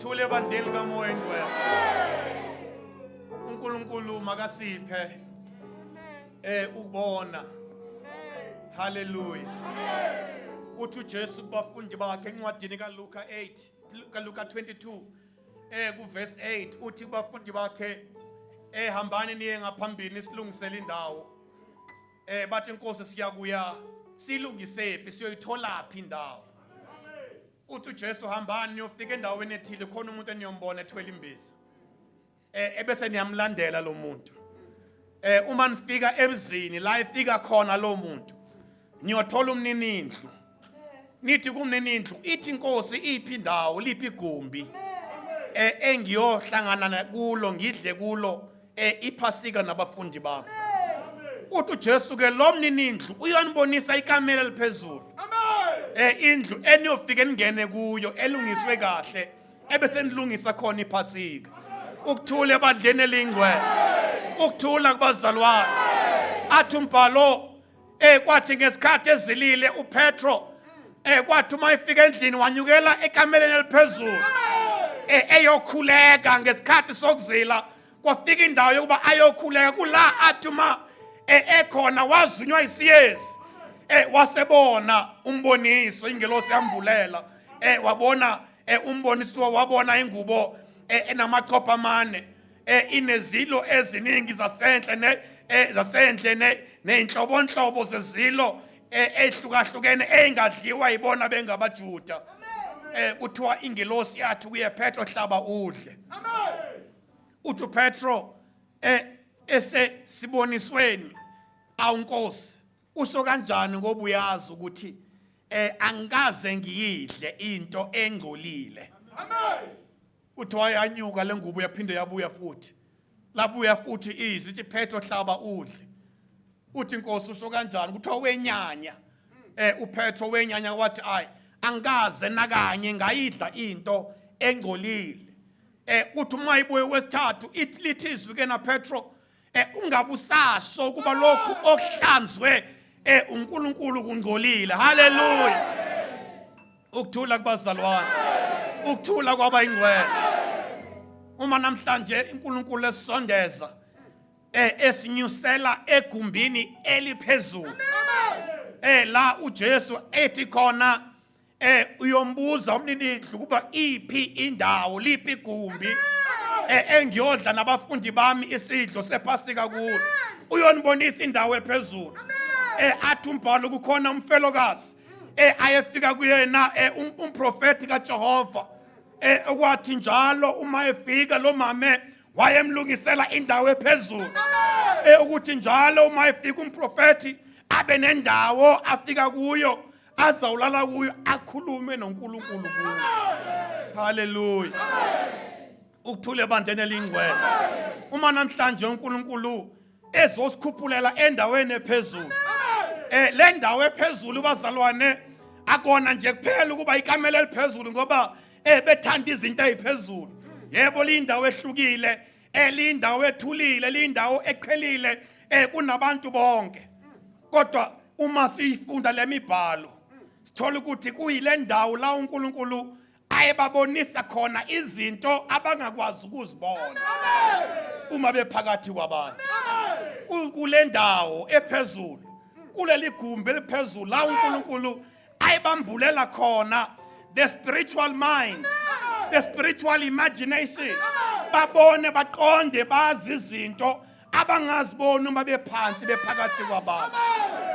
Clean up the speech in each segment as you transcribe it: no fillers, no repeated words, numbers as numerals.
Ukuthula ebandleni kaMoya Engcwele. UNkulunkulu makasiphe ukubona. Hallelujah. Uthi uJesu kubafundi bakhe encwadini kaLuka 8, kaLuka 22 kuverse 8, uthi kubafundi bakhe, "Hambani niye ngaphambili, silungisele indawo." Bathi, "Inkosi, siyakuya silungisephi? Siyoyitholaphi indawo?" Uthi uJesu, "Hambani niyofika endaweni ethile, khona umuntu eniyombona ethwele imbiza, ebese niyamlandela lo muntu. Uma nifika emzini la efika khona lo muntu, niyothola umninindlu, nithi kumninindlu, ithi inkosi, iphi indawo, liphi igumbi engiyohlangana kulo, ngidle kulo iphasika nabafundi bami?" Uthi uJesu ke, lo mninindlu uyonibonisa ikamelo eliphezulu, indlu eniyofika ningene kuyo, elungiswe kahle, ebese nilungisa khona iphasika. Ukuthula ebandleni elingcwele, ukuthula kubazalwane. Athi umbhalo, kwathi ngesikhathi ezilile uPetro, kwathi uma efika endlini, wanyukela ekameleni eliphezulu eyokhuleka. Ngesikhathi sokuzila kwafika indawo yokuba ayokhuleka kula. Athi uma ekhona, wazunywa isiyezi, wasebona umboniso, ingelosi yambulela, wabona umboniso, wabona ingubo enamachopho amane, inezilo eziningi zasendle ne zasendle ne nezinhlobonhlobo zezilo ehlukahlukene engadliwa yibona bengabaJuda. Kuthiwa ingelosi yathi kuye, "Petro, hlaba udle." Uthi uPetro esesibonisweni, "Awunkosi, usho kanjani, ngoba uyazi ukuthi angikaze ngiyidle into engcolile?" Uthi wayanyuka le ngubo, yaphinde yabuya futhi, labuya futhi izwi lithi, "Petro, hlaba udle." Uthi, "Inkosi, usho kanjani?" Kuthiwa wenyanya uPetro, wenyanya, wathi, "Ayi, angikaze nakanye ngayidla into engcolile." Uthi uma ibuye wesithathu, ithi lithi izwi ke na, "Petro, ungabe usasho ukuba lokhu okuhlanzwe uNkulunkulu kungcolile." Haleluya! Ukuthula kubazalwane, ukuthula kwabayingcwele. Uma namhlanje uNkulunkulu esondeza, esinyusela egumbini eliphezulu, la uJesu ethi khona uyombuza umninindlu kuba iphi indawo, liphi igumbi engiyodla nabafundi bami isidlo sephasika kulo, uyonibonisa indawo ephezulu. Athi umbhalo, kukhona umfelokazi ayefika kuyena umprofeti kaJehova, okwathi njalo uma efika lo mame, wayemlungisela indawo ephezulu, ukuthi njalo uma efika umprofeti, abe nendawo afika kuyo, azawulala kuyo, akhulume noNkulunkulu kuyo. Haleluya! Ukuthula ebandleni elingcwele. Uma namhlanje uNkulunkulu ezosikhuphulela endaweni ephezulu, le ndawo ephezulu, bazalwane, akona nje kuphela ukuba ikamelo eliphezulu ngoba bethanda izinto eziphezulu. Yebo, liyindawo ehlukile, liyindawo ethulile, liyindawo eqhelile kunabantu bonke, kodwa uma siyifunda lemibhalo, sithola ukuthi kuyile ndawo la uNkulunkulu ayebabonisa khona izinto abangakwazi ukuzibona uma bephakathi kwabantu. Kule ndawo ephezulu, kuleli gumbi eliphezulu, la uNkulunkulu ayebambulela khona the spiritual mind, the spiritual imagination, babone, baqonde, bazi izinto abangaziboni uma bephansi, bephakathi kwabantu.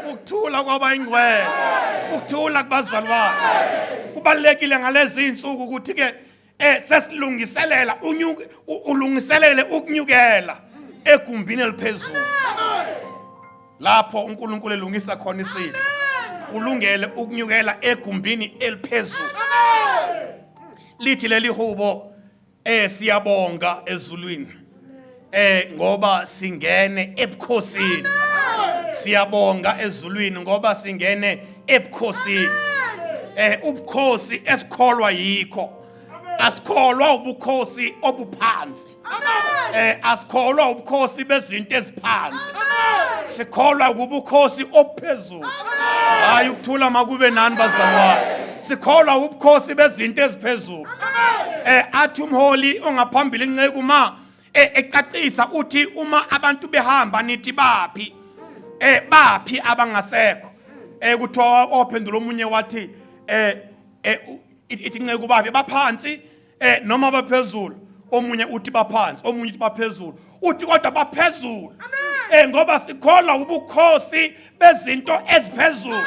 Ukuthula kwabayingcwele, ukuthula kubazalwane. Kubalulekile ngalezi insuku ukuthi ke sesilungiselela unyuke, ulungiselele ukunyukela egumbini eliphezulu lapho uNkulunkulu elungisa khona isidlo. Ulungele ukunyukela egumbini eliphezulu. Lithi leli hubo, "Siyabonga ezulwini ngoba singene ebukhosini. Siyabonga ezulwini ngoba singene ebukhosini." Ubukhosi esikholwa yikho, asikholwa ubukhosi obuphansi, asikholwa ubukhosi bezinto eziphansi, sikholwa ubukhosi obuphezulu. Hayi, ukuthula makube nani, bazalwane. Sikholwa ubukhosi bezinto eziphezulu. Athi umholi ongaphambili inceku ma ecacisa uthi uma abantu behamba nithi baphi? Baphi abangasekho? Kuthiwa ophendula omunye wathi ithi inceku baphi, baphansi noma baphezulu? Omunye uthi baphansi, omunye uthi baphezulu, uthi kodwa baphezulu. Ngoba sikholwa ubukhosi bezinto eziphezulu,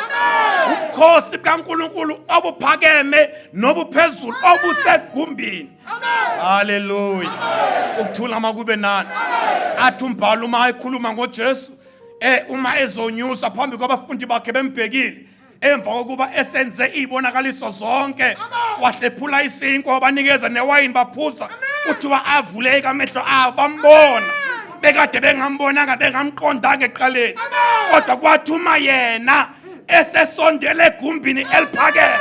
ubukhosi bukaNkulunkulu obuphakeme nobuphezulu obusegumbini. Haleluya! Ukuthula makube nani. Athi umbhalo uma ekhuluma ngoJesu, uma ezonyusa phambi kwabafundi bakhe bembhekile, emva kokuba esenze izibonakaliso zonke, wahlephula isinkwa wabanikeza newayini baphuza, kuthiwa avuleka amehlo abo bambona. Bekade bengambonanga, bengamqondanga ekuqaleni, kodwa kwathi uma yena esesondele egumbini eliphakeme,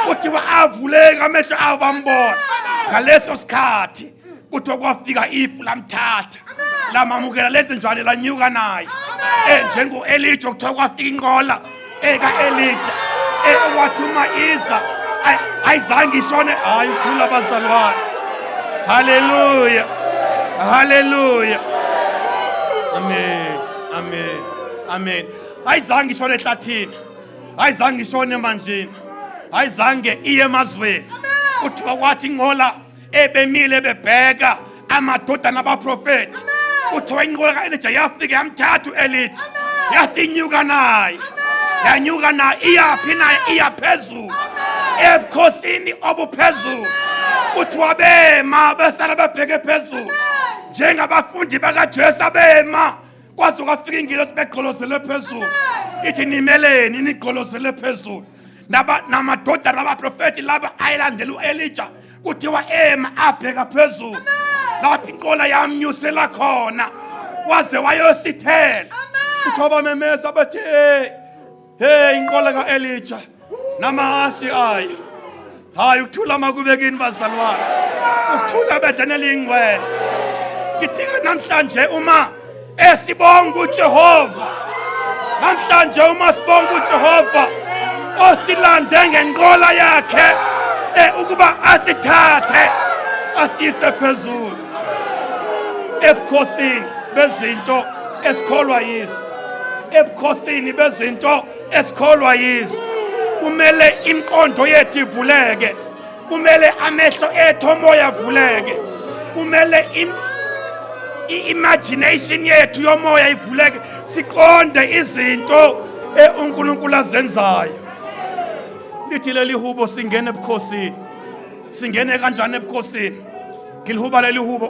kuthiwa avuleka amehlo abo bambona. Ngaleso sikhathi kuthiwa kwafika ifu lamthatha, lamamukela, lenze njalo, lanyuka naye. Njengo-Elija, kuthiwa kwafika inqola eka-Elija, wathi uma iza ayizange ishone. Hayi, uthula abazalwane. Haleluya, haleluya, amen, amen, amen. Ayizange ishone ehlathini, ayizange ishone emanjini, ayizange iye emazweni. Kuthiwa kwathi inqola ebemile bebheka amadodana abaprofeti, kuthiwa inqola ka-Elija yafika yamthatha u-Elija, yasinyuka naye, yanyuka naye. Iyaphi naye? Iya phezulu ebukhosini obuphezulu. Kuthiwa bema besala bebheke phezulu njengabafundi bakaJesu abema kwaze kwafika ingilosi begqolozele phezulu, ithi nimeleni nigqolozele phezulu? Namadodana abaprofethi laba ayelandela u-Elija, kuthiwa ema abheka phezulu lapho inqola yamnyusela khona waze wayosithela. Kuthiwa bamemeza bathi, hey, hey, inqola ka-Elija namahasi ayo. Hayi, ukuthula makube kini bazalwane, ukuthula bedlane elingcwele. Ngithi-ke namhlanje uma esibonga uJehova, namhlanje uma sibonga uJehova osilande ngenqola yakhe ukuba asithathe asiyise phezulu ebukhosini bezinto esikholwa yizo, ebukhosini bezinto esikholwa yizo. Kumele imiqondo yethu ivuleke, kumele amehlo ethu omoya avuleke, kumele i-imagination yethu yomoya ivuleke, siqonde izinto uNkulunkulu azenzayo. Lithi leli hubo, singene ebukhosini. Singene kanjani ebukhosini? Ngilihuba leli hubo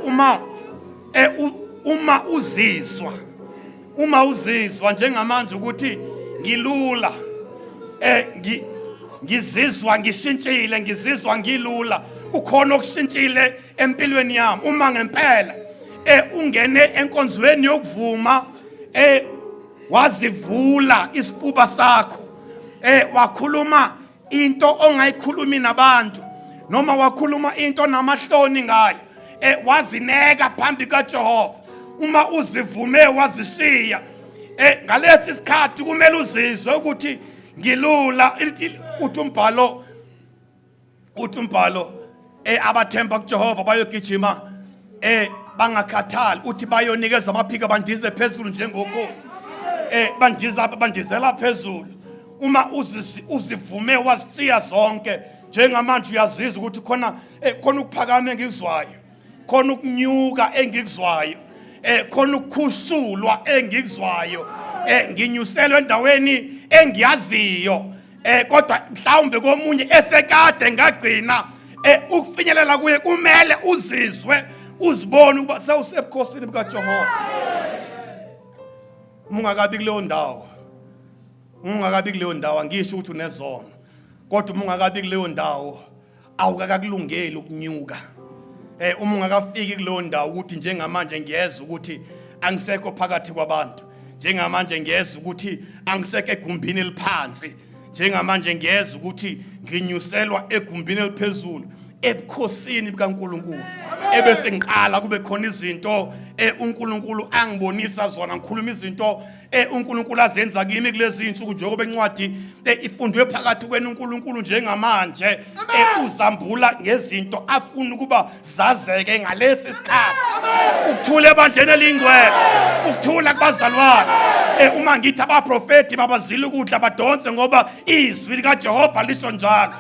uma uzizwa, uma uzizwa njengamanje ukuthi ngilula, ngizizwa ngishintshile, ngizizwa ngilula, kukhona okushintshile empilweni yami. Uma ngempela ungene enkonzweni yokuvuma, wazivula isifuba sakho, wakhuluma into ongayikhulumi nabantu, noma wakhuluma into namahloni ngayo, wazineka phambi kaJehova, uma uzivume wazishiya, ngalesi sikhathi kumele uzizwe ukuthi ngilula. Uthi umbhalo abathemba kuJehova bayogijima bangakhathali, uthi bayonikeza amaphiko bandize phezulu njengokhozi, bandiza, bandizela phezulu. Uma uzivume wazishiya zonke, njengamanje uyazizwa ukuthi khona ukuphakama engikuzwayo, khona ukunyuka engikuzwayo, khona ukukhushulwa engikuzwayo, nginyuselwe endaweni engiyaziyo, kodwa mhlawumbe komunye esekade ngagcina ukufinyelela kuye. Kumele uzizwe, uzibone ukuba sewusebukhosini bukaJehova. Uma ungakabi kuleyo ndawo, uma ungakabi kuleyo ndawo, angisho ukuthi unezono, kodwa uma ungakabi kuleyo ndawo awukakakulungeli ukunyuka. Uma ungakafiki kuleyo ndawo ukuthi njengamanje ngiyezwa ukuthi angisekho phakathi kwabantu, njengamanje ngiyezwa ukuthi angisekho egumbini eliphansi, njengamanje ngiyezwa ukuthi nginyuselwa egumbini eliphezulu. ebukhosini bukaNkulunkulu. Ebese ngiqala kube khona izinto uNkulunkulu angibonisa zona, ngikhuluma izinto uNkulunkulu azenza kimi kulezi insuku, njengoba incwadi ifundwe phakathi kwenu uNkulunkulu njengamanje uzambula ngezinto afuna ukuba zazeke ngalesi sikhathi. Ukuthula ebandleni elingcwele, ukuthula kubazalwane. Uma ngithi abaprofeti babazile ukudla badonse, ngoba izwi likaJehova lisho njalo.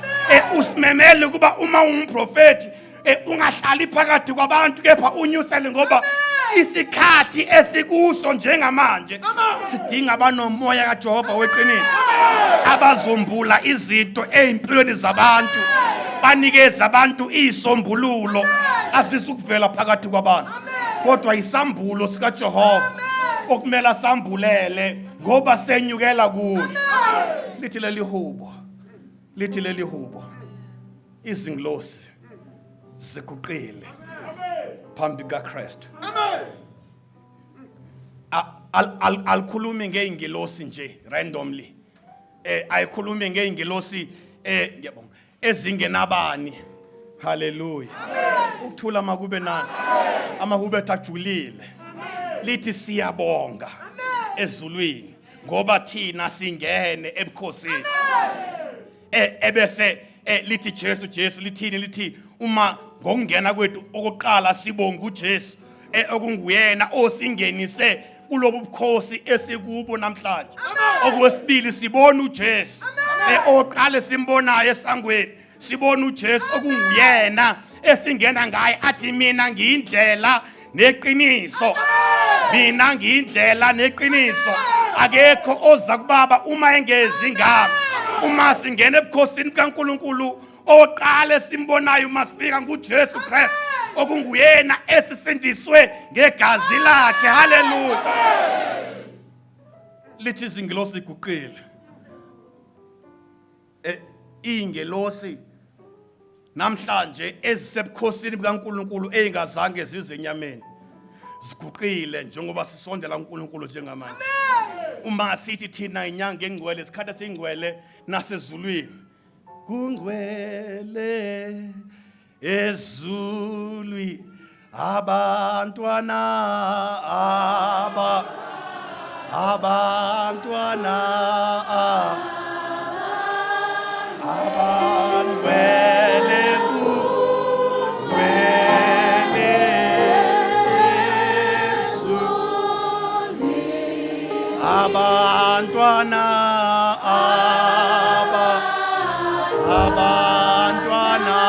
Usimemele ukuba uma ungumprofeti ungahlali phakathi kwabantu, kepha unyusele, ngoba isikhathi esikuso njengamanje sidinga abanomoya kaJehova weqiniso, abazombula izinto ezimpilweni zabantu, banikeze abantu isombululo asisukuvela phakathi kwabantu, kodwa isambulo sikaJehova okumele asambulele, ngoba senyukela kuye. Lithi leli hubo, lithi leli hubo, izingilosi ziguqile phambi kaKristu. Amen. Alikhulumi ngeingilosi nje randomly. Ayikhulumi ngeingilosi ngiyabonga ezingenabani. Hallelujah. Amen. Ukuthula makube nani. Amahube ajulile. Lithi siyabonga ezulwini ngoba thina singene ebukhosini. Ebese lithi Jesu, Jesu lithini? Lithi uma ngokungena kwethu okokuqala sibonga uJesu okunguyena osingenise kulobu bukhosi esikubo namhlanje. Okwesibili sibona uJesu oqale simbonayo esangweni, sibona uJesu okunguyena esingena ngaye, athi mina ngiyindlela neqiniso, mina ngiyindlela neqiniso, akekho oza kubaba uma engezi ngami. Uma singena ebukhosini bukaNkulunkulu, oqale simbonayo uma sifika nguJesu Kristu okunguyena esisindiswe ngegazi lakhe. Haleluya. Lithi izingilosi ziguqile. Ingelosi namhlanje ezisebukhosini bukaNkulunkulu eyingazange zize enyameni ziguqile njengoba sisondela kuNkulunkulu njengamanje. Uma sithi thina inyanga engcwele, isikhathi esingcwele nasezulwini, kungcwele ezulwini abantwana abantwana abangcwele kungcwele ezulwini abantwana abantwana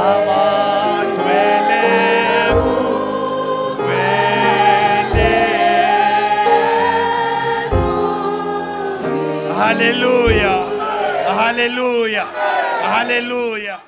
abangcwele kungcwele. Hallelujah, hallelujah, hallelujah.